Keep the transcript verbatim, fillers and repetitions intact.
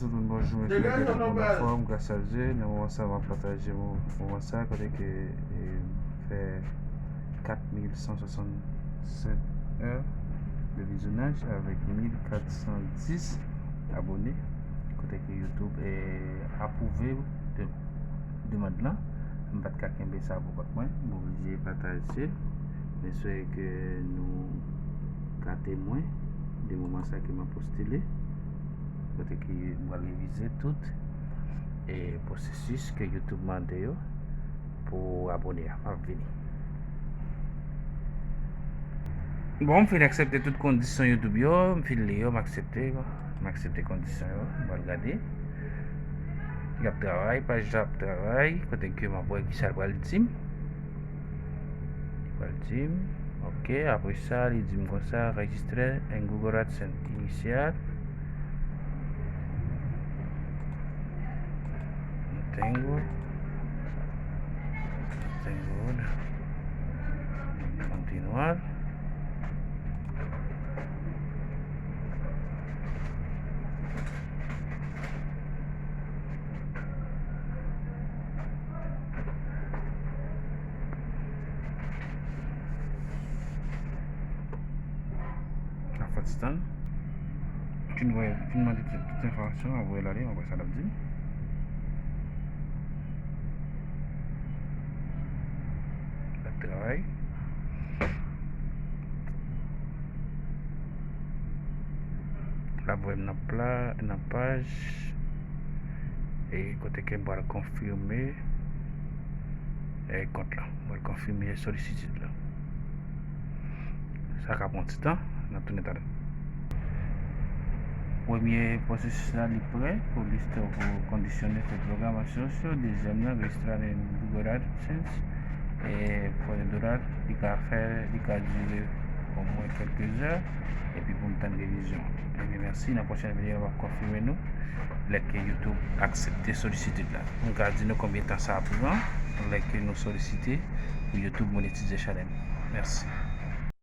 Tout moun bonjou, mèsi de tout moun anfòm, gras a Dye. Nan moman sa, m ap pataje mo- moman sa kote ke e, m fè kat mil san swasannsèt è de vizyonaj avèk mil kat san dis abone. Kote ke YouTube e, apwouve de- demann lan. M pa t ka kenbe sa pou kont mwen, m oblije pataje l. M espere ke nou ka temwen de moman sa ke m ap postile, kote ke m pral revize tout e pwosesis ke YouTube mande yo pou abone a. M ap vini. Bon, m fin aksepte tout kondisyon YouTube yo, m fin li yo, m aksepte, m aksepte kondisyon yo, m pral gade. Li ap travay, paj la ap travay, kote ke m ap wè kisa l pral di m. Li pral di m, ok, apre sa, li di m konsa, register en Google AdSense initial. Tango. Tango. Continuar. N ap fè ti tann. Fin voye, fin mande tout, tout enfòmasyon, ap voye l ale, apre sa l ap di m. L ap travay. L ap voye m nan pla, nan paj e kote ke m pral konfime e, kont la. M pral konfime solisitid la. Sa ka pran ti tan, n ap tounen talè. Premye pwosesis la, li prè pou liste pou kondisyone fè pwogram asosyo. Dezyèm nan, registre en Google AdSense e premye dola, li ka fè, li ka dire omwen kèlke zè, epi pou n tann revizyon. Ebyen, mèsi. Nan pwochèn videyo, m ap konfime nou lè ke YouTube aksepte solisitid la. M ka di nou konbyen tan sa ap pran lè ke nou solisite pou YouTube monetize chanèl. Mèsi.